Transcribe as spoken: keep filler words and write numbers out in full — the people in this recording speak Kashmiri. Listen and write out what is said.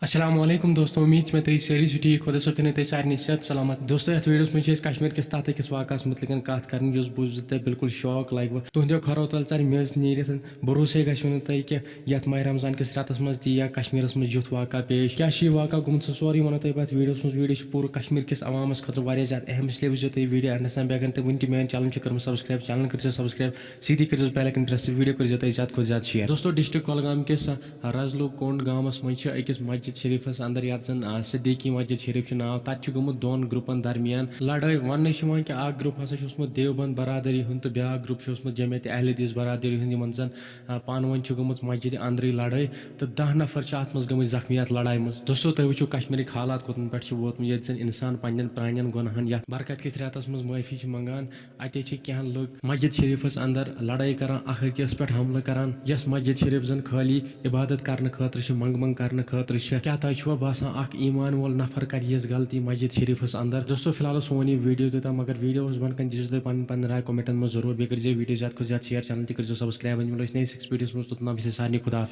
السلام علیکم دوستو، امید چھِ مےٚ تُہۍ سٲری چھِو ٹھیٖک، خۄدا صٲب تھٲینو تُہۍ سارنٕے صحت سلامت۔ دوستو، یتھ ویڈیوس منٛز چھِ أسۍ کشمیر کِس تتھ أکِس واقعس مُتعلِقن کتھ کرٕنۍ، یُس بوٗزِتھ تۄہہِ بالکل شاک لگوٕ۔ تُہنٛدیو کھۄرو تل ژرِ میٚژ نیٖرِتھ، بھروسے گژھِوٕ نہٕ تۄہہِ کہِ یتھ ماہِ رمضان کِس رٮ۪تس منٛز تہِ یا کشمیرس منٛز یُتھ واقعہ پیش۔ کیٛاہ چھُ یہِ واقعہ گوٚمُت، سُہ سورُے ونو تۄہہِ بہٕ اتھ ویڈیوس منٛز۔ ویڈیو چھُ پوٗرٕ کشمیر کِس عوامس خٲطرٕ واریاہ زیادٕ اہم، اس لیے وٕچھزیو تُہۍ ویڈیو اینڈس تام۔ بیٚیہِ اگر نہٕ تُہۍ وٕنہِ تہِ میٲنۍ چینل چھِ کٔرمٕژ سبسکرایب، چینل کٔرزیو سبسکرایب، سیٖدی کٔرزیو بیل آیکن پریس، ویڈیو کٔرزیو تُہۍ زیادٕ کھۄتہٕ زیادٕ شیئر۔ دوستو، ڈسٹرکٹ کۄلگام کِس رزلو کونڈ گامس منٛز چھِ أکِس مسجد شریفس اندر، یتھ زن، آ، صدیقی مسجد شریف چھُ ناو، تتہِ چھِ گٔمٕژ دۄن گروپن درمیان لڑٲے۔ وننہٕ چھُ یِوان کہِ اکھ گروپ ہسا چھُ اوسمُت دیوبند برادری ہُنٛد تہٕ بیاکھ گروپ چھُ اوسمُت جماعت اہل حدیث برادری ہُنٛد، یِمن زن، آ، پانہٕ ؤنۍ چھِ گٔمٕژ مسجدِ اندرٕے لڑٲے تہٕ دَہ نفر چھِ اتھ منٛز گٔمٕتۍ زخمی اتھ لڑایہِ منٛز۔ دوستو، تُہۍ وٕچھِو کشمیرٕکۍ حالات کوٚتن پٮ۪ٹھ چھِ ووتمُت، ییٚتہِ زن انسان پننٮ۪ن پرانٮ۪ن گۄناہن، یتھ برکت کِس رٮ۪تس منٛز معٲفی چھِ منگان، اتے چھِ کینٛہہ لُکھ مسجد شریفس اندر لڑٲے کران، اکھ أکِس پٮ۪ٹھ حملہٕ کران۔ یۄس مسجد شریف زن خٲلی عبادت کرنہٕ خٲطرٕ چھِ، منٛگہٕ منٛگہٕ کرنہٕ خٲطرٕ چھِ، کیٛاہ تۄہہِ چھُوا باسان اکھ ایمان وول نفر کرِ یِژھ غلطی مسجد شریفس اندر؟ دوستو، فی الحال اوس سون یہِ ویڈیو تیوٗتاہ، مگر ویڈیوس بۄنہٕ کنہِ دیٖزیو تُہۍ پنٕنۍ پنٕنۍ راے کمنٹن منٛز ضروٗر۔ بیٚیہِ کٔرزیو ویڈیو زیادٕ کھۄتہٕ زیادٕ شیئر، چینل تہِ کٔرزیو سبسکرایب۔ وۄنۍ مِلو أسۍ نٔیِس أکِس ویڈیوس منٛز، توٚتام گژھِ سارنٕے خدا حافظ۔